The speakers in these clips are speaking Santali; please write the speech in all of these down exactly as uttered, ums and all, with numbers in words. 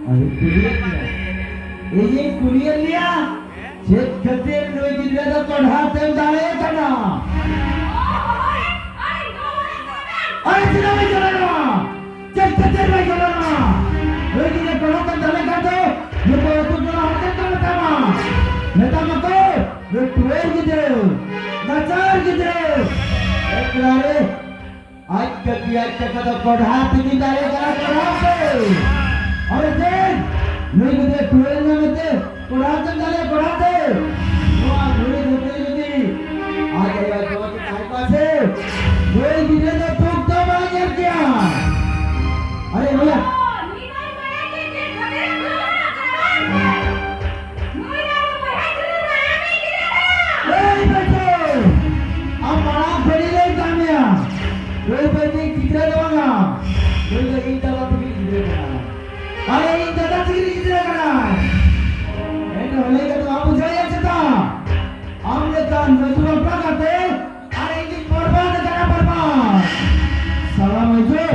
ᱟᱫᱚ ᱠᱩᱞᱤᱭᱮᱫ ᱢᱮᱭᱟ᱾ ᱤᱧᱤᱧ ᱠᱩᱞᱤᱭᱮᱫ ᱢᱮᱭᱟ, ᱪᱮᱫ ᱠᱷᱟᱹᱛᱤᱨ ᱱᱩᱭ ᱜᱤᱫᱽᱨᱟᱹ ᱫᱚ ᱠᱚᱰᱷᱟ ᱛᱮᱢ ᱫᱟᱞᱮ ᱠᱟᱱᱟ? ᱟᱨ ᱪᱮᱫᱟᱜ ᱵᱟᱭ ᱪᱟᱞᱟᱜᱼᱟ? ᱪᱮᱫ ᱠᱷᱟᱹᱛᱤᱨ ᱵᱟᱭ ᱪᱟᱞᱟᱜᱼᱟ? ᱱᱩᱭ ᱜᱤᱫᱽᱨᱟᱹ ᱠᱚᱰᱷᱟ ᱛᱮᱢ ᱫᱟᱞᱮ ᱠᱷᱟᱱ ᱫᱚ ᱡᱚᱛᱚ ᱟᱹᱛᱩ ᱴᱚᱞᱟ ᱦᱚᱲ ᱪᱮᱫ ᱠᱚ ᱢᱮᱛᱟᱢᱟ? ᱢᱮᱛᱟᱢᱟᱠᱚ, ᱱᱩᱭ ᱴᱩᱣᱟᱹᱨ ᱜᱤᱫᱽᱨᱟᱹ, ᱱᱟᱪᱟᱨ ᱜᱤᱫᱽᱨᱟᱹ, ᱮᱠᱵᱟᱨᱮ ᱟᱡ ᱠᱟᱹᱴᱤᱡ ᱟᱡ ᱠᱟᱠᱟ ᱫᱚ ᱠᱚᱰᱷᱟ ᱛᱮᱜᱮ ᱫᱟᱞᱮ ᱠᱟᱱᱟ, ᱠᱚᱰᱷᱟ ᱛᱮ᱾ ᱟᱨᱮ ᱪᱮᱫ? ᱱᱩᱭ ᱜᱤᱫᱽᱨᱟᱹ ᱴᱩᱣᱟᱹᱨ ᱮᱱᱟ ᱢᱮᱱᱛᱮ ᱠᱚᱰᱷᱟ ᱛᱮᱢ ᱫᱟᱞᱮᱭᱟ, ᱠᱚᱰᱷᱟ ᱛᱮ? ᱱᱚᱣᱟ ᱫᱷᱩᱲᱤ ᱫᱷᱟᱹᱨᱛᱤ ᱡᱩᱫᱤ ᱟᱡ ᱟᱭᱳ ᱟᱡ ᱵᱟᱵᱟ ᱠᱤᱱ ᱛᱟᱦᱮᱸ ᱠᱚᱜᱼᱟ ᱥᱮ, ᱱᱩᱭ ᱜᱤᱫᱽᱨᱟᱹ ᱫᱚ ᱫᱩᱠ ᱫᱚ ᱵᱟᱭ ᱧᱮᱞ ᱠᱮᱭᱟ᱾ ᱟᱨᱮ ᱱᱚᱭᱟ ᱱᱩᱭ ᱫᱚᱭ ᱵᱟᱲᱟᱭ ᱜᱮᱭᱟ ᱪᱮᱫ ᱠᱷᱟᱹᱛᱤᱨ ᱮ ᱫᱩᱲᱩᱵ ᱟᱠᱟᱱᱟ ᱚᱲᱟᱜ ᱨᱮ? ᱱᱩᱭ ᱫᱚ ᱟᱵᱚ ᱵᱚᱭᱦᱟ ᱡᱩᱨᱤ ᱫᱚ ᱟᱢᱤᱡ ᱜᱤᱫᱽᱨᱟᱹ ᱠᱟᱱᱟ᱾ ᱮᱭ ᱵᱮᱴᱟ, ᱟᱢ ᱢᱟᱲᱟᱝ ᱠᱷᱚᱱᱤᱧ ᱞᱟᱹᱭ ᱠᱟᱜ ᱢᱮᱭᱟ, ᱱᱩᱭ ᱫᱚ ᱤᱧᱤᱡ ᱜᱤᱫᱽᱨᱟᱹ ᱫᱚ ᱵᱟᱝᱟ, ᱱᱩᱭ ᱫᱚ ᱤᱧ ᱫᱟᱫᱟ ᱛᱟᱹᱠᱤᱱ ᱜᱤᱫᱽᱨᱟᱹ ᱠᱟᱱᱟᱭ᱾ ᱟᱨᱮ ᱤᱧ ᱫᱟᱫᱟ ᱛᱟᱹᱠᱤᱱ ᱜᱤᱫᱽᱨᱟᱹ ᱠᱟᱱᱟᱭ᱾ ᱮᱱᱦᱚᱸ ᱞᱟᱹᱭ ᱠᱟᱛᱮ ᱵᱟᱢ ᱵᱩᱡᱷᱟᱹᱣᱮᱫᱼᱟ ᱪᱮᱛᱟ? ᱟᱢ ᱞᱮᱠᱟᱱ ᱢᱟᱹᱡᱷᱤ ᱵᱟᱯᱞᱟ ᱠᱟᱛᱮ ᱟᱨ ᱤᱧ ᱫᱩᱧ ᱵᱚᱨᱵᱟᱫ ᱟᱠᱟᱱᱟ, ᱵᱚᱨᱵᱟᱫ᱾ ᱥᱟᱞᱟ ᱢᱟᱹᱡᱷᱤ,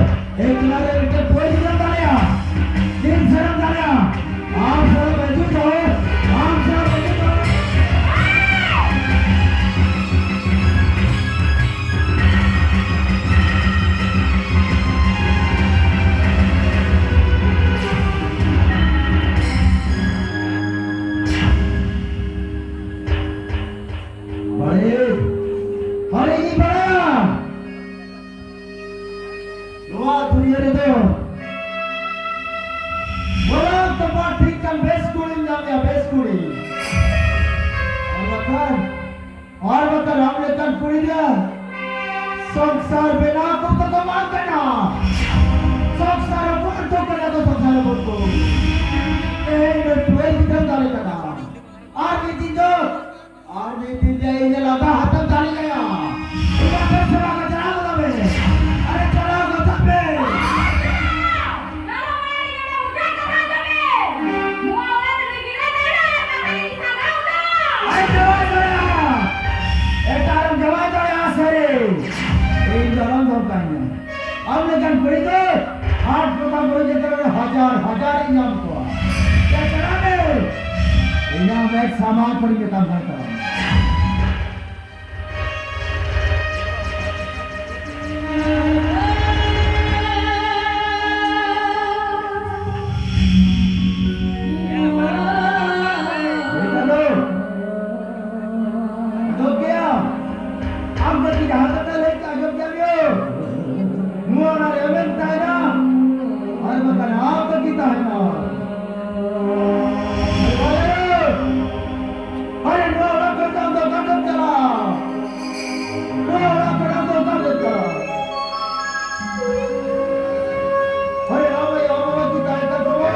ᱮᱠᱞᱟ ᱨᱮ ᱢᱤᱫᱴᱮᱱ ᱯᱩᱨᱟᱹᱭ ᱡᱩᱫᱟᱹᱢ ᱫᱟᱲᱮᱭᱟᱜᱼᱟ, ᱫᱤᱱ ᱥᱟᱨᱟᱢ ᱫᱟᱲᱮᱭᱟᱜᱼᱟ᱾ ᱟᱢ ᱥᱟᱞᱟ ᱢᱟᱹᱡᱷᱤ ᱫᱚ, ᱟᱢ ᱥᱟᱞᱟ ᱢᱟᱹᱡᱷᱤ ᱫᱚ᱾ ᱟᱢ ᱞᱮᱠᱟᱱ ᱠᱩᱲᱤ ᱫᱚ ᱥᱚᱝᱥᱟᱨ ᱵᱮᱱᱟᱣ ᱠᱚ ᱫᱚ ᱵᱟᱝ ᱠᱟᱱᱟ᱾ ᱥᱚᱝᱥᱟᱨ ᱨᱟᱹᱯᱩᱫ ᱦᱚᱪᱚ ᱠᱟᱱᱟ ᱠᱚ, ᱥᱚᱝᱥᱟᱨ ᱨᱟᱹᱯᱩᱫ ᱠᱚ᱾ ᱛᱮᱦᱮᱧ ᱫᱚ ᱴᱩᱣᱟᱹᱨ ᱜᱤᱫᱽᱨᱟᱹᱢ ᱫᱟᱲᱮ ᱠᱟᱱᱟ᱾ ᱟᱨ ᱢᱤᱫ ᱫᱤᱱ ᱫᱚ, ᱟᱨ ᱢᱤᱫ ᱫᱤᱱ ᱫᱚ ᱤᱧ ᱞᱟᱫᱟ ᱦᱟᱛᱟᱢ ᱫᱟᱲᱮ ᱠᱟᱭᱟ᱾ ᱤᱧ ᱟᱯᱮ ᱥᱮᱵᱟ ᱠᱚ ᱪᱟᱞᱟᱣ ᱜᱚᱫᱚᱜ ᱢᱮ᱾ ᱟᱨᱮ ᱪᱟᱞᱟᱣ ᱜᱚᱫᱚᱜ ᱢᱮ᱾ ᱟᱭ ᱡᱟᱶᱟᱭ ᱠᱚᱲᱟ, ᱮᱴᱟᱜ ᱨᱮᱢ ᱡᱟᱶᱟᱭ ᱫᱟᱲᱮᱭᱟᱜᱼᱟ ᱥᱟᱹᱨᱤ᱾ ᱤᱧ ᱫᱚ ᱵᱟᱝ ᱫᱚᱨᱠᱟᱨᱤᱧᱟ᱾ ᱟᱢ ᱞᱮᱠᱟᱱ ᱠᱩᱲᱤ ᱫᱚ ᱦᱟᱴ ᱯᱟᱛᱟ ᱵᱩᱨᱩ ᱡᱟᱛᱨᱟ ᱨᱮ ᱦᱟᱡᱟᱨ ᱦᱟᱡᱟᱨ ᱤᱧ ᱧᱟᱢ ᱠᱚᱣᱟ᱾ ᱪᱟ ᱪᱟᱞᱟᱜ ᱢᱮ᱾ ᱤᱧᱟᱹᱜ ᱢᱮᱫ ᱥᱟᱢᱟᱝ ᱠᱷᱚᱱ ᱢᱮᱛᱟᱢ ᱠᱟᱱ ᱛᱟᱢᱟ᱾ ᱦᱮᱞᱳ᱾ ᱟᱸᱡᱚᱢ ᱠᱮᱭᱟᱢ? ᱟᱢ ᱫᱚ ᱠᱤ ᱡᱟᱦᱟᱸ ᱠᱟᱛᱷᱟ ᱞᱟᱹᱭ ᱠᱮᱫ ᱟᱸᱡᱚᱢ ᱠᱮᱫ ᱟᱢ? ᱱᱚᱣᱟ ᱚᱱᱟ ᱨᱮᱵᱮᱱ ᱛᱟᱦᱮᱱᱟ, ᱟᱨ ᱵᱟᱠᱷᱟᱱ ᱟᱢ ᱫᱚ ᱠᱤ ᱛᱟᱦᱮᱱᱟ? ᱟᱨᱮ ᱱᱚᱣᱟ ᱚᱲᱟᱜ ᱠᱷᱚᱱ ᱫᱚ ᱟᱢ ᱫᱚ ᱚᱠᱟ ᱛᱮᱢ ᱪᱟᱞᱟᱜᱼᱟ? ᱱᱚᱣᱟ ᱚᱲᱟᱜ ᱠᱷᱚᱱ ᱟᱢ ᱫᱚ ᱚᱠᱟ ᱛᱮᱢ ᱪᱟᱞᱟᱜᱼᱟ? ᱦᱳᱭ, ᱟᱢ ᱟᱭᱳ ᱵᱟᱵᱟ ᱠᱤ ᱛᱟᱦᱮᱸ ᱠᱟᱱ ᱛᱟᱢᱟ?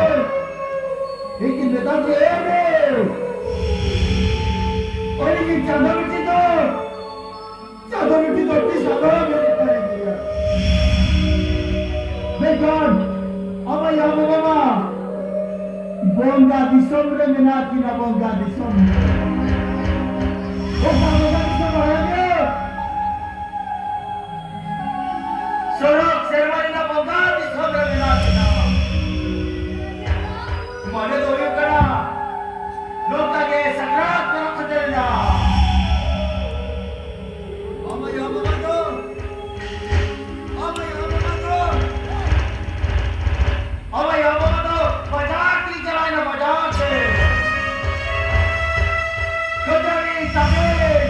ᱤᱧ ᱠᱤᱱ ᱢᱮᱛᱟ ᱯᱮᱭᱟ, ᱮ ᱨᱮ! ᱩᱱᱤ ᱜᱮ ᱪᱟᱸᱫᱚ ᱵᱤᱴᱤ ᱫᱚ, ᱪᱟᱸᱫᱚ ᱵᱤᱴᱤ ᱫᱚ ᱛᱤᱥ ᱦᱚᱸ ᱵᱟᱭ ᱵᱮᱨᱮᱫ ᱫᱟᱲᱮ ᱜᱮᱭᱟ᱾ ᱢᱮᱱᱠᱷᱟᱱ ᱟᱵᱚ ᱟᱭᱳ ᱵᱟᱵᱟ ᱢᱟ ᱵᱚᱸᱜᱟ ᱫᱤᱥᱚᱢ ᱨᱮ ᱢᱮᱱᱟᱜ ᱠᱤᱱᱟ, ᱵᱚᱸᱜᱟ ᱫᱤᱥᱚᱢ ᱨᱮ᱾ ᱚᱠᱟ ᱵᱚᱸᱜᱟ ᱫᱤᱥᱚᱢ ᱵᱟᱲᱟᱭ ᱜᱮ? ᱥᱚᱲᱚᱠ ᱥᱮᱨᱢᱟ ᱨᱮᱱᱟᱜ ᱵᱚᱸᱜᱟ ᱫᱤᱥᱚᱢ ᱨᱮ ᱢᱮᱱᱟᱜ ᱠᱤᱱᱟ᱾ ᱢᱚᱱᱮ ᱫᱚ ᱦᱩᱭᱩᱜ ᱠᱟᱱᱟ, ᱱᱚᱝᱠᱟ ᱜᱮ ᱥᱟᱠᱨᱟᱛ ᱯᱚᱨᱚᱵᱽ ᱥᱮᱴᱮᱨ ᱮᱱᱟ᱾ ᱟᱢᱟᱜ ᱟᱭᱳ ᱵᱟᱵᱟ ᱫᱚ, ᱟᱢᱟᱜ ᱟᱭᱳ ᱵᱟᱵᱟ ᱫᱚ, ᱟᱢᱟᱜ ᱟᱭᱳ ᱵᱟᱵᱟ ᱫᱚ ᱵᱟᱡᱟᱨ ᱛᱮ ᱪᱟᱞᱟᱣ ᱮᱱᱟ, ᱵᱟᱡᱟᱨ ᱛᱮ᱾ ᱠᱷᱟᱹᱡᱟᱹᱲᱤ, ᱛᱟᱵᱮᱱ,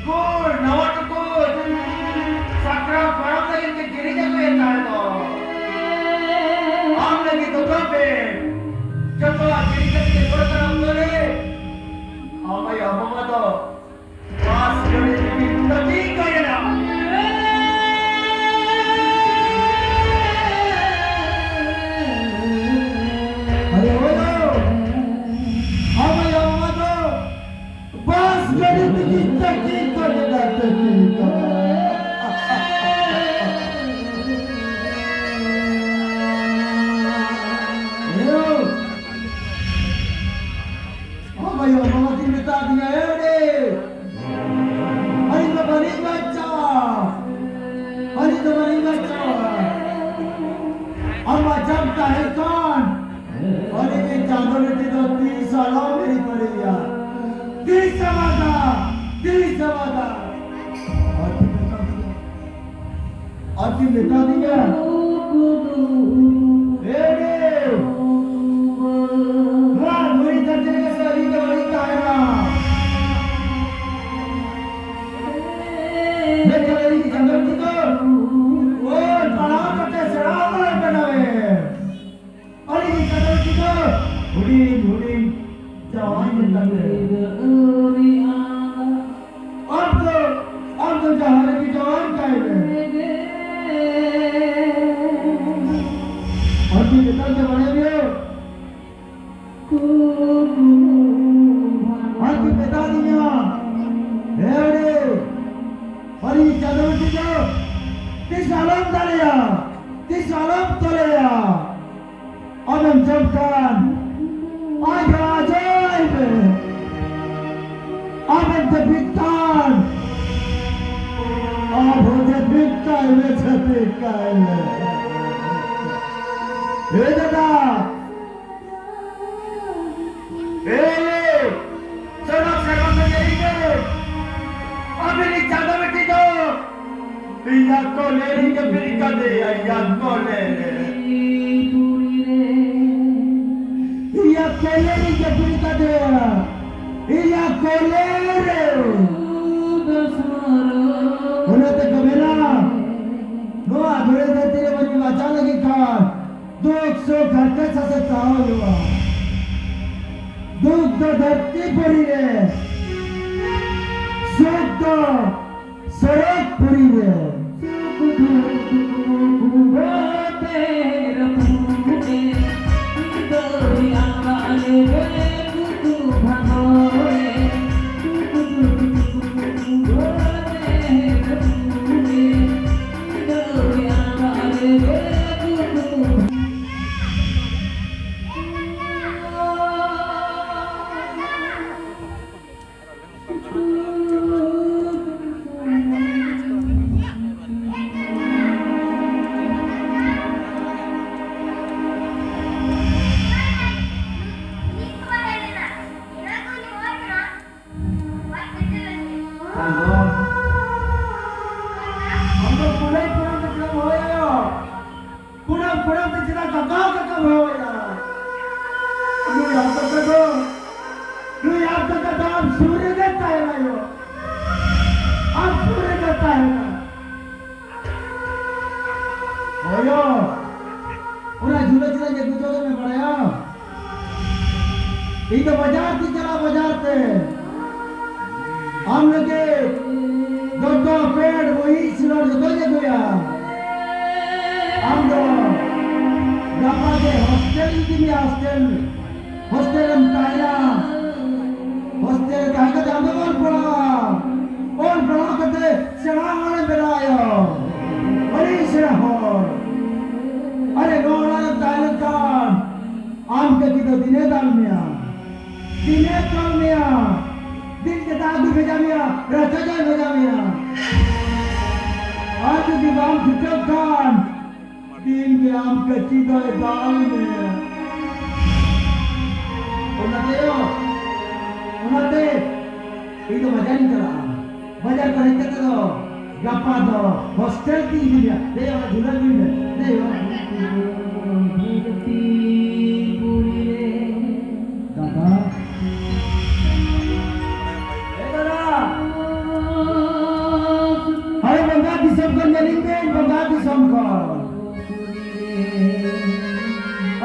ᱜᱩᱲ, ᱱᱟᱣᱟ ᱴᱩᱠᱩᱡ, ᱥᱟᱠᱨᱟᱛ ᱯᱚᱨᱚᱵᱽ ᱞᱟᱹᱜᱤᱫ ᱛᱮ ᱠᱤᱨᱤᱧ ᱟᱹᱜᱩᱭᱮᱫ ᱛᱟᱦᱮᱸ ᱫᱚ᱾ ᱟᱢ ᱞᱟᱹᱜᱤᱫ ᱫᱚ ᱛᱚᱵᱮ ᱡᱚᱛᱚᱣᱟᱜ ᱠᱤᱨᱤᱧ ᱠᱟᱛᱮ ᱨᱩᱣᱟᱹᱲ ᱠᱟᱱᱟ ᱚᱠᱛᱚ ᱨᱮ᱾ ᱟᱢ ᱟᱭᱳ ᱵᱟᱵᱟ ᱫᱚ ᱯᱟᱥ ᱟᱸᱡᱚᱢ ᱛᱟᱦᱮᱸ ᱠᱷᱟᱱ, ᱩᱱᱤ ᱜᱮ ᱪᱟᱸᱫᱚ ᱵᱤᱴᱤ ᱫᱚ ᱛᱤᱥ ᱦᱚᱸ ᱟᱞᱚᱢ ᱦᱤᱲᱤᱧ ᱠᱚᱨᱮᱭᱟ᱾ ᱛᱤᱥ ᱦᱚᱸ ᱵᱟᱝᱟ, ᱛᱤᱥ ᱦᱚᱸ ᱵᱟᱝᱟ᱾ ᱟᱨ ᱪᱮᱫ ᱢᱮᱛᱟ ᱫᱤᱧᱟ? ᱟᱨ ᱪᱮᱫ ᱢᱮᱛᱟ ᱫᱤᱧᱟ? ᱮ ᱨᱮ! ᱱᱚᱣᱟ ᱫᱷᱩᱲᱤ ᱫᱷᱟᱹᱨᱛᱤ ᱨᱮᱜᱮ ᱥᱮ ᱟᱹᱞᱤᱧ ᱫᱚ ᱵᱟᱹᱞᱤᱧ ᱛᱟᱦᱮᱱᱟ᱾ ᱞᱟᱹᱭ ᱠᱟᱫᱟ ᱤᱧ ᱪᱟᱸᱫᱚ ᱵᱤᱴᱤ ᱫᱚ ᱚᱞ ᱯᱟᱲᱦᱟᱣ ᱠᱟᱛᱮ ᱥᱮᱬᱟ ᱦᱚᱲᱮ ᱵᱮᱱᱟᱣᱮ᱾ ᱟᱹᱞᱤᱧ ᱪᱟᱸᱫᱚ ᱵᱤᱴᱤ ᱫᱚ ᱦᱩᱰᱤᱧ ᱦᱩᱰᱤᱧ ᱡᱟᱶᱟᱭ ᱢᱮᱛᱟᱢ ᱨᱮ᱾ ᱟᱢ ᱫᱚ, ᱟᱢ ᱫᱚ ᱡᱟᱦᱟᱸ ᱨᱮᱜᱮ ᱡᱟᱶᱟᱭ ᱠᱟᱭ ᱢᱮ᱾ ᱟᱨ ᱪᱮᱫ ᱢᱮᱛᱟᱢ ᱫᱚ ᱵᱟᱲᱟᱭ ᱜᱮᱭᱟ? ᱟᱨ ᱪᱮᱫ ᱢᱮᱛᱟ ᱫᱤᱧᱟ? ᱦᱮᱣᱲᱮ, ᱟᱹᱞᱤᱧ ᱪᱟᱸᱫᱚ ᱵᱤᱴᱤ ᱫᱚ ᱛᱤᱥ ᱟᱞᱚᱢ ᱫᱟᱞᱮᱭᱟ, ᱛᱤᱥ ᱟᱞᱚᱢ ᱛᱚᱞᱮᱭᱟ᱾ ᱟᱢᱮᱢ ᱡᱚᱢ ᱠᱷᱟᱱ ᱟᱡ ᱦᱚᱸ ᱟᱡᱚᱭ ᱢᱮ᱾ ᱟᱢᱮᱢ ᱡᱟᱹᱯᱤᱫ ᱠᱷᱟᱱ ᱟᱢ ᱦᱚᱸ ᱡᱟᱹᱯᱤᱫ ᱠᱟᱭ ᱢᱮ, ᱡᱟᱹᱯᱤᱫ ᱠᱟᱭ ᱢᱮ᱾ ᱮ ᱫᱟᱫᱟ, ᱮ, ᱥᱮᱱᱚᱜ ᱥᱮᱱᱚᱜ ᱛᱮᱜᱮ ᱤᱧ ᱫᱚ ᱟᱢᱨᱤᱡ ᱪᱟᱸᱫᱚ ᱵᱤᱴᱤ ᱫᱚ ᱤᱧᱟᱜ ᱠᱚᱞᱮ ᱨᱮᱧ ᱡᱟᱹᱯᱤᱫ ᱠᱟᱫᱮᱭᱟ, ᱤᱧᱟᱜ ᱠᱚᱞᱮ ᱨᱮ᱾ ᱤᱧᱟᱜ ᱠᱚᱞᱮ ᱨᱮᱧ ᱡᱟᱹᱯᱤᱫ ᱠᱟᱫᱮᱭᱟ, ᱤᱧᱟᱜ ᱠᱚᱞᱮ ᱨᱮ᱾ ᱚᱱᱟᱛᱮ ᱠᱚ ᱢᱮᱱᱟ, ᱱᱚᱣᱟ ᱫᱷᱩᱲᱤ ᱫᱷᱟᱹᱨᱛᱤ ᱨᱮ ᱢᱟᱹᱱᱢᱤ ᱵᱟᱧᱪᱟᱣ ᱞᱟᱹᱜᱤᱫ ᱠᱷᱟᱱ ᱫᱩᱠ ᱥᱩᱠ ᱦᱟᱨᱠᱮᱛ ᱥᱟᱥᱮᱛ ᱥᱟᱦᱟᱣ ᱦᱩᱭᱩᱜᱼᱟ᱾ ᱫᱩᱠ ᱫᱚ ᱫᱷᱟᱹᱨᱛᱤ ᱯᱩᱨᱤ ᱨᱮ, ᱥᱩᱠ ᱫᱚ ᱥᱚᱨᱚᱜᱽ ᱯᱩᱨᱤ ᱨᱮ᱾ ᱪᱮᱫᱟᱜ ᱫᱟᱠᱟ ᱫᱟᱠᱟ ᱵᱷᱟᱣᱮᱜᱼᱟ? ᱱᱩᱭ ᱟᱯ ᱫᱟᱠᱟ ᱫᱚ, ᱱᱩᱭ ᱟᱯ ᱫᱟᱠᱟ ᱫᱚ ᱟᱢ ᱥᱩᱨ ᱨᱮᱜᱮ ᱛᱟᱦᱮᱱᱟᱭ᱾ ᱟᱢ ᱥᱩᱨ ᱨᱮᱜᱮ ᱛᱟᱦᱮᱱᱟ᱾ ᱦᱳᱭᱳ, ᱚᱱᱟ ᱡᱷᱩᱞᱟᱹ ᱪᱮᱫᱟᱜ ᱡᱮ ᱜᱩᱡᱚ ᱫᱚᱢᱮ ᱵᱟᱲᱟᱭᱟ? ᱤᱧ ᱫᱚ ᱵᱟᱡᱟᱨ ᱛᱮ ᱪᱟᱞᱟᱜ, ᱵᱟᱡᱟᱨ ᱛᱮ᱾ ᱟᱢ ᱞᱟᱹᱜᱤᱫ ᱫᱚᱛᱚ, ᱯᱮᱰ, ᱵᱚᱦᱤ, ᱥᱤᱞᱚᱴ ᱡᱚᱛᱚᱧ ᱟᱹᱜᱩᱭᱟ᱾ ᱟᱢ ᱫᱚ ᱜᱟᱯᱟ ᱜᱮ ᱦᱳᱥᱴᱮᱞ ᱤᱫᱤ ᱢᱮᱭᱟ, ᱦᱳᱥᱴᱮᱞ᱾ ᱦᱳᱥᱴᱮᱞ ᱨᱮᱢ ᱛᱟᱦᱮᱱᱟ᱾ ᱦᱳᱥᱴᱮᱞ ᱨᱮ ᱛᱟᱦᱮᱸ ᱠᱟᱛᱮ ᱟᱢ ᱫᱚ ᱚᱞ ᱯᱟᱲᱦᱟᱣ᱾ ᱚᱞ ᱯᱟᱲᱦᱟᱣ ᱠᱟᱛᱮ ᱥᱮᱬᱟ ᱦᱚᱲᱮᱢ ᱵᱮᱱᱟᱣ ᱟᱭᱟ᱾ ᱟᱹᱰᱤ ᱥᱮᱬᱟ ᱦᱚᱲ᱾ ᱟᱨᱮ, ᱱᱚᱣᱟ ᱚᱲᱟᱜ ᱨᱮᱢ ᱛᱟᱦᱮᱸ ᱞᱮᱱᱠᱷᱟᱱ ᱟᱢ ᱠᱟᱹᱠᱤ ᱫᱚ ᱫᱤᱱᱮ ᱫᱟᱞ ᱢᱮᱭᱟ, ᱫᱤᱱᱮ ᱛᱚᱞ ᱢᱮᱭᱟ, ᱫᱤᱱ ᱜᱮ ᱫᱟᱜ ᱫᱩ ᱵᱷᱮᱡᱟ ᱢᱮᱭᱟ, ᱨᱟᱪᱟ ᱡᱟᱭ ᱵᱷᱮᱡᱟ ᱢᱮᱭᱟ᱾ ᱟᱨ ᱡᱩᱫᱤ ᱵᱟᱢ ᱪᱷᱩᱴᱟᱹᱣ ᱠᱷᱟᱱ, ᱫᱤᱱ ᱜᱮ ᱟᱢ ᱠᱟᱹᱠᱤ ᱫᱚᱭ ᱫᱟᱞ ᱢᱮᱭᱟ᱾ ᱚᱱᱟᱛᱮ ᱭᱚ, ᱚᱱᱟᱛᱮ ᱤᱧ ᱫᱚ ᱵᱟᱡᱟᱨᱤᱧ ᱪᱟᱞᱟᱜᱼᱟ᱾ ᱵᱟᱡᱟᱨ ᱠᱚ ᱦᱮᱡ ᱠᱟᱛᱮ ᱫᱚ ᱜᱟᱯᱟ ᱫᱚ ᱦᱳᱥᱴᱮᱞ ᱛᱤᱧ ᱤᱫᱤ ᱢᱮᱭᱟ᱾ ᱫᱮ ᱭᱚ, ᱚᱱᱟ ᱡᱷᱩᱞᱟᱹ ᱟᱹᱜᱩᱭ ᱢᱮ᱾ ᱫᱮ ᱭᱚ᱾ ᱫᱟᱫᱟ᱾ ᱮ ᱫᱟᱫᱟ᱾ ᱟᱨᱮ ᱵᱚᱸᱜᱟ ᱫᱤᱥᱚᱢ ᱠᱷᱚᱱ ᱧᱮᱞᱤᱧ ᱢᱮ, ᱵᱚᱸᱜᱟ ᱫᱤᱥᱚᱢ ᱠᱷᱚᱱ᱾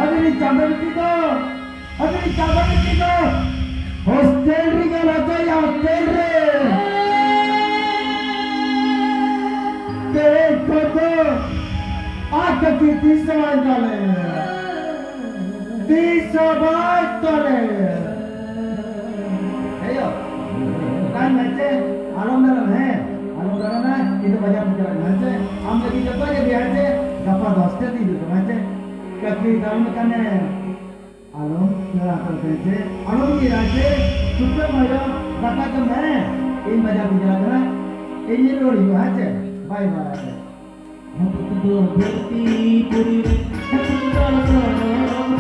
ᱟᱹᱵᱤᱱ ᱪᱟᱸᱫᱚ ᱵᱤᱴᱤ ᱫᱚ, ᱟᱹᱵᱤᱱ ᱪᱟᱸᱫᱚ ᱵᱤᱴᱤ ᱫᱚ ᱦᱳᱥᱴᱮᱞ ᱨᱮᱜᱮ ᱞᱟᱡᱟᱭᱟ, ᱦᱳᱥᱴᱮᱞ ᱨᱮ᱾ ᱛᱮᱦᱮᱧ ᱠᱷᱚᱱ ᱫᱚ ᱟᱨ ᱠᱟᱹᱴᱤᱡ ᱛᱤᱥ ᱦᱚᱸ ᱵᱟᱭ ᱫᱟᱞᱮ᱾ ᱛᱤᱥ ᱦᱚᱸ ᱵᱟᱭ ᱛᱚᱞᱮ᱾ ᱮᱭᱳ, ᱚᱠᱟᱭ ᱢᱮ ᱪᱮ? ᱟᱞᱚᱢ ᱫᱟᱬᱟᱱᱟ, ᱦᱮᱸ? ᱟᱞᱚᱢ ᱫᱟᱬᱟᱱᱟ, ᱤᱧ ᱫᱚ ᱵᱟᱡᱟᱨ ᱛᱮ ᱪᱟᱞᱟᱜ ᱠᱟᱱᱟ, ᱦᱮᱸ ᱪᱮ? ᱟᱢ ᱞᱟᱹᱜᱤᱫ ᱡᱚᱛᱚ ᱜᱮ ᱵᱤᱦᱟᱨ ᱪᱮ? ᱜᱟᱯᱟ ᱫᱚᱥᱴᱟ ᱛᱮ ᱦᱤᱡᱩᱜ ᱠᱟᱱᱟ, ᱦᱮᱸ ᱪᱮ? ᱠᱟᱹᱠᱤ ᱫᱟᱬᱟᱱ ᱠᱟᱱᱮ᱾ ᱟᱞᱚᱢ ᱫᱟᱬᱟ ᱦᱟᱛᱟᱲ ᱠᱟᱱᱟ ᱪᱮ? ᱟᱞᱚᱢ ᱤᱭᱟᱹᱭᱟ ᱪᱮ? ᱪᱩᱯᱪᱟᱯ ᱢᱟ ᱦᱩᱭᱩᱜᱼᱟ, ᱫᱟᱠᱟ ᱡᱚᱢ ᱢᱮ᱾ ᱤᱧ ᱵᱟᱡᱟᱨ ᱛᱮ ᱪᱟᱞᱟᱜ ᱠᱟᱱᱟ, ᱤᱧ ᱨᱩᱣᱟᱹᱲ ᱦᱤᱡᱩᱜᱼᱟ, ᱦᱮᱸ ᱪᱮ? ᱵᱟᱭ ᱵᱟᱭ᱾ ᱫᱷᱟᱹᱨᱛᱤ ᱯᱩᱨᱤ ᱨᱮ, ᱫᱷᱟᱹᱨᱛᱤ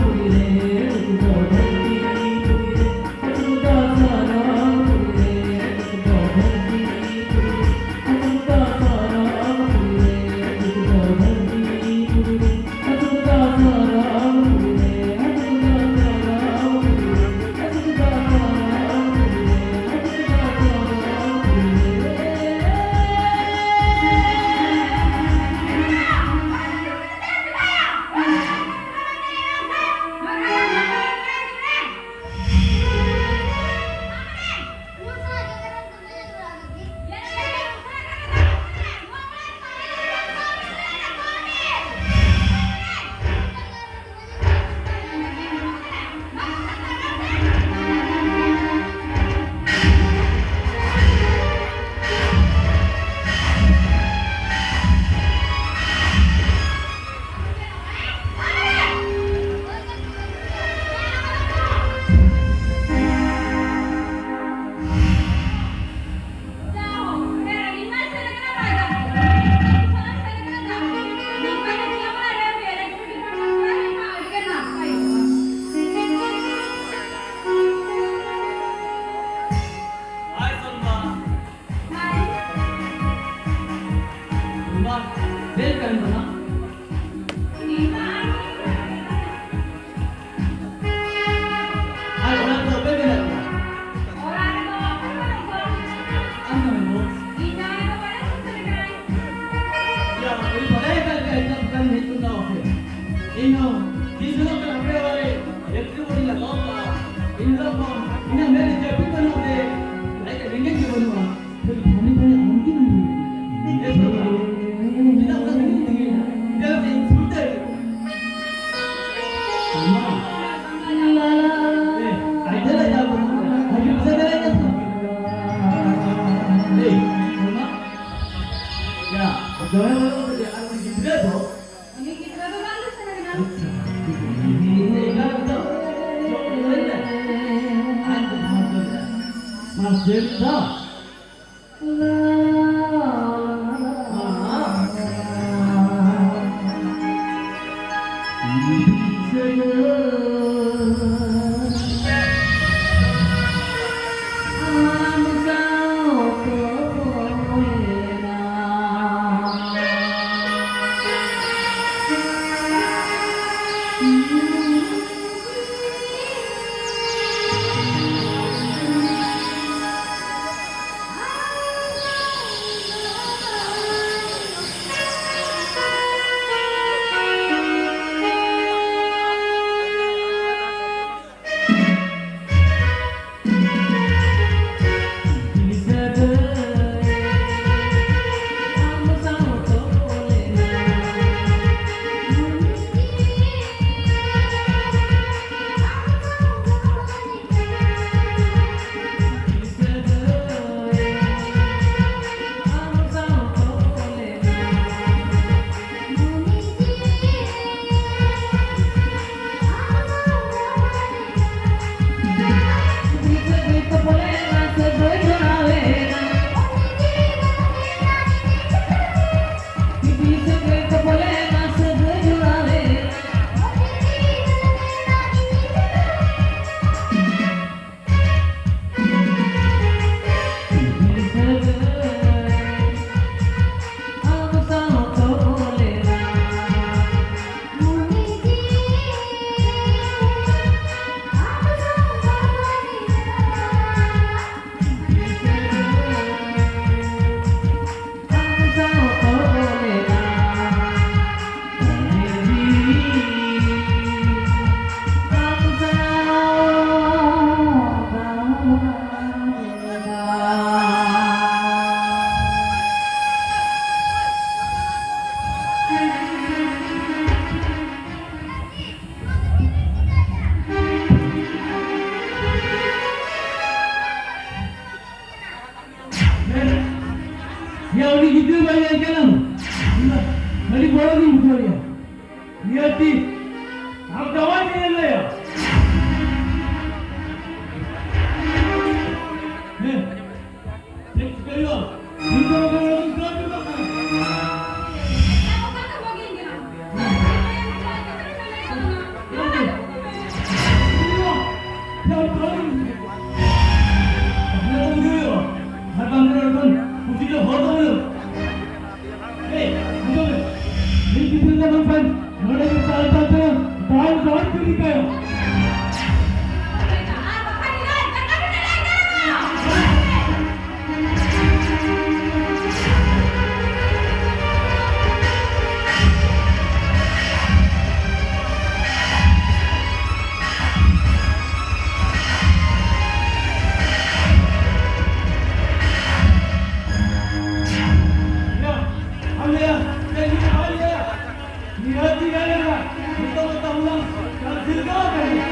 ᱯᱩᱨᱤ ᱨᱮ, ᱫᱷᱟᱹᱨᱛᱤ ᱯᱩᱨᱤ ᱨᱮ, ᱛᱤᱥ ᱦᱤᱞᱳᱜ ᱠᱷᱚᱱ ᱟᱯᱮ ᱚᱲᱟᱜ ᱨᱮ ᱮᱞᱮᱠᱴᱨᱤᱠ ᱵᱳᱨᱰ ᱤᱧ ᱞᱟᱜᱟᱣ ᱠᱟᱜᱼᱟ, ᱤᱱ ᱦᱤᱞᱳᱜ ᱠᱷᱚᱱ ᱤᱧᱟᱹᱜ ᱢᱮᱫ ᱨᱮ ᱡᱟᱹᱯᱤᱫ ᱵᱟᱹᱱᱩᱜ ᱛᱮ, ᱞᱟᱡ ᱨᱮ ᱨᱮᱸᱜᱮᱡ ᱜᱮ ᱵᱟᱹᱱᱩᱜᱼᱟ᱾ ᱠᱷᱟᱹᱞᱤ ᱯᱷᱳᱱ ᱯᱷᱳᱱ ᱟᱢ ᱜᱮᱢ ᱧᱩᱭᱟ᱾ ᱵᱮᱥ ᱵᱟᱹᱱᱩᱜᱼᱟ᱾ ᱪᱮᱫᱟᱜ ᱚᱱᱟ ᱥᱟᱺᱜᱤᱧ ᱛᱮᱜᱮ ᱦᱮᱱᱟᱜ? ᱫᱮᱞᱟ ᱥᱮ ᱤᱧ ᱥᱩᱨ ᱛᱮ ᱦᱤᱡᱩᱜ ᱢᱮ᱾ ᱮ, ᱟᱡ ᱫᱚ ᱞᱟᱡ ᱫᱟᱜ ᱵᱟᱹᱱᱩᱜᱼᱟ᱾ ᱦᱤᱡᱩᱜ ᱥᱮ ᱫᱮᱞᱟ ᱤᱧ ᱥᱩᱨ ᱛᱮ᱾ ᱮ, ᱢᱟ᱾ ᱭᱟ, ᱫᱚᱢᱮ ᱵᱟᱹᱱᱩᱜ ᱛᱟᱯᱮᱭᱟ᱾ ᱟᱨ ᱩᱱᱤ ᱜᱤᱫᱽᱨᱟᱹ ᱫᱚ ᱩᱱᱤ ᱜᱤᱫᱽᱨᱟᱹ ᱫᱚ ᱵᱟᱝ ᱞᱮ ᱥᱮᱱ ᱠᱟᱱᱟ᱾ ᱟᱪᱪᱷᱟ᱾ ᱢᱟᱥᱮ ᱢᱤᱫ ᱫᱷᱟᱣ᱾ ᱟᱢ ᱡᱟᱶᱟᱭ ᱜᱮ ᱧᱮᱞ ᱞᱮᱭᱟ᱾ ᱦᱮᱸ, ᱪᱮᱫ ᱪᱤᱠᱟᱹᱭ ᱦᱩᱭᱩᱜᱼᱟ? ᱤᱧ ᱫᱚ ᱱᱚᱰᱮ ᱟᱹᱰᱤ ᱜᱟᱱ ᱫᱩᱠ ᱠᱟᱱᱟ᱾ ᱟᱨ ᱵᱟᱝᱠᱷᱟᱱ ᱮᱠᱷᱚᱱ ᱠᱩᱪᱤ ᱫᱚ ᱦᱚᱲ ᱫᱚ ᱦᱩᱭᱩᱜ᱾ ᱮᱭ, ᱟᱸᱡᱚᱢ ᱢᱮ᱾ ᱢᱤᱫ ᱜᱤᱫᱽᱨᱟᱹ ᱫᱚ ᱵᱟᱝᱠᱷᱟᱱ ᱱᱚᱰᱮ ᱜᱮ ᱪᱟᱞ ᱪᱟᱞ ᱛᱮ ᱫᱟᱞ ᱫᱟᱞ ᱛᱮ ᱤᱫᱤ ᱠᱟᱭᱟ᱾ ᱱᱤᱦᱟᱹᱛ ᱜᱮ ᱜᱟᱱᱚᱜᱼᱟ᱾ ᱱᱤᱛᱚᱜ ᱫᱚ ᱛᱟᱵᱚᱱ ᱥᱤᱨᱡᱟᱹᱣ ᱟᱠᱟᱱᱟ᱾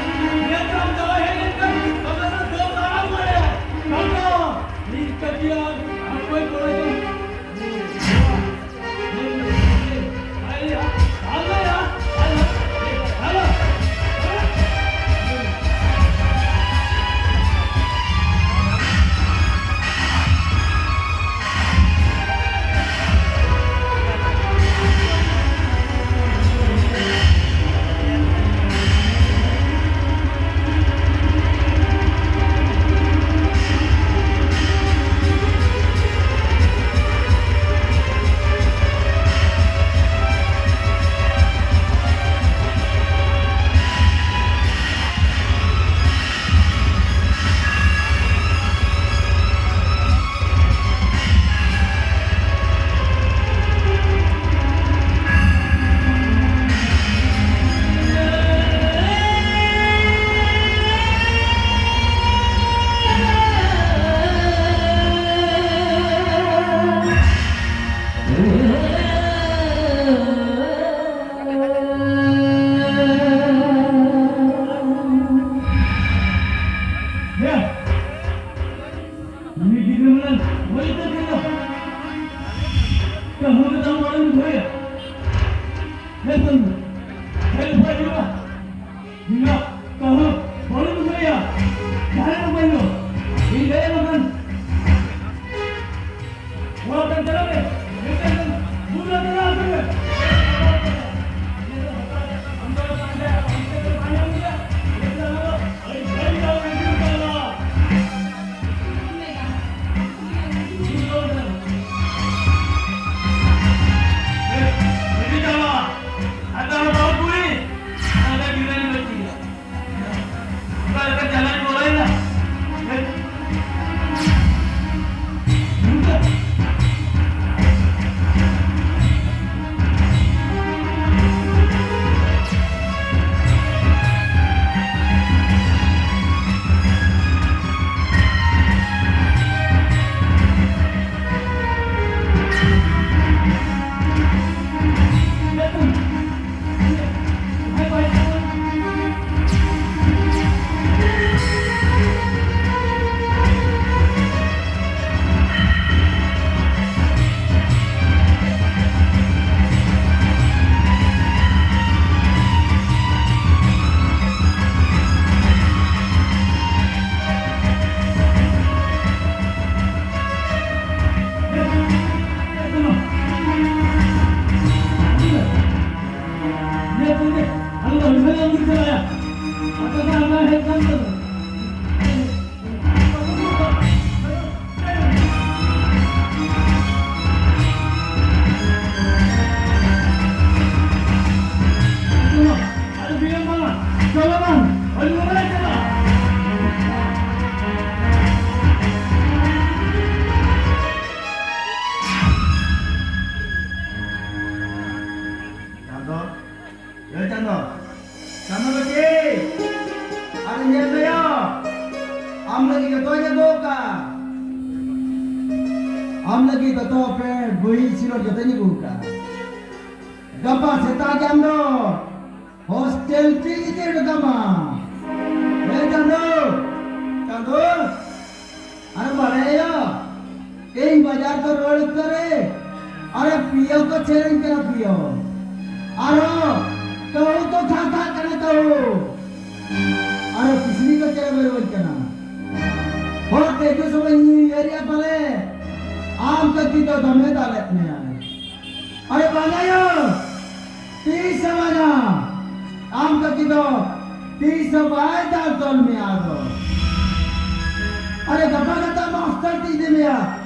ᱪᱟᱸᱫᱚ, ᱮ ᱪᱟᱸᱫᱚ, ᱪᱟᱸᱫᱚ ᱵᱤᱴᱤ, ᱟᱨᱮ ᱧᱮᱞ ᱢᱮᱭᱟ, ᱟᱢ ᱞᱟᱹᱜᱤᱫ ᱡᱚᱛᱚᱧ ᱟᱹᱜᱩ ᱟᱠᱟᱫ᱾ ᱟᱢ ᱞᱟᱹᱜᱤᱫ ᱫᱚᱛᱚ ᱯᱮᱱᱴ, ᱵᱩᱦᱤ, ᱥᱤᱞᱚᱴ ᱡᱚᱛᱚᱧ ᱟᱹᱜᱩ ᱟᱠᱟᱫ᱾ ᱜᱟᱯᱟ ᱥᱮᱛᱟᱜ ᱜᱮ ᱟᱢ ᱫᱚ ᱦᱳᱥᱴᱮᱞ ᱛᱮ ᱤᱫᱤ ᱦᱚᱴᱚ ᱠᱟᱢᱟ᱾ ᱮ ᱪᱟᱸᱫᱚ, ᱪᱟᱸᱫᱚ, ᱟᱨ ᱵᱟᱲᱟᱭᱟ, ᱤᱧ ᱵᱟᱡᱟᱨ ᱠᱚ ᱨᱩᱣᱟᱹᱲ ᱚᱠᱛᱚ ᱨᱮ, ᱟᱨᱮ ᱯᱤᱭᱳ ᱠᱚ ᱪᱮᱨᱮᱧ ᱠᱟᱱᱟ ᱯᱤᱭᱳ᱾ ᱟᱨᱚ ᱠᱟᱹᱦᱩ ᱠᱚ ᱠᱷᱟᱸ ᱠᱷᱟᱸ ᱠᱟᱱᱟ ᱠᱟᱹᱦᱩ᱾ ᱟᱨᱚ ᱠᱤᱥᱱᱤ ᱠᱚ ᱪᱮᱨᱮ ᱵᱮᱨᱮ ᱠᱟᱱᱟ᱾ ᱦᱚᱲ ᱛᱮᱡᱚ ᱥᱚᱢᱚᱭ ᱤᱧ ᱩᱭᱦᱟᱹᱨᱮᱜᱼᱟ ᱯᱟᱞᱮ, ᱟᱢ ᱠᱟᱹᱠᱤ ᱫᱚ ᱫᱚᱢᱮ ᱫᱟᱞᱮᱫ ᱢᱮᱭᱟᱭ᱾ ᱟᱨᱮ ᱵᱟᱝᱟᱭᱟ, ᱛᱤᱥ ᱦᱚᱸ ᱵᱟᱝᱟ᱾ ᱟᱢ ᱠᱟᱹᱠᱤ ᱫᱚ ᱛᱤᱥ ᱦᱚᱸ ᱵᱟᱭ ᱫᱟᱞ ᱛᱚᱞ ᱢᱮᱭᱟ ᱟᱫᱚ᱾ ᱟᱨᱮ ᱜᱟᱯᱟ ᱜᱟᱯᱟ ᱢᱟᱥᱴᱟᱨ ᱛᱮ ᱤᱫᱤ ᱢᱮᱭᱟ᱾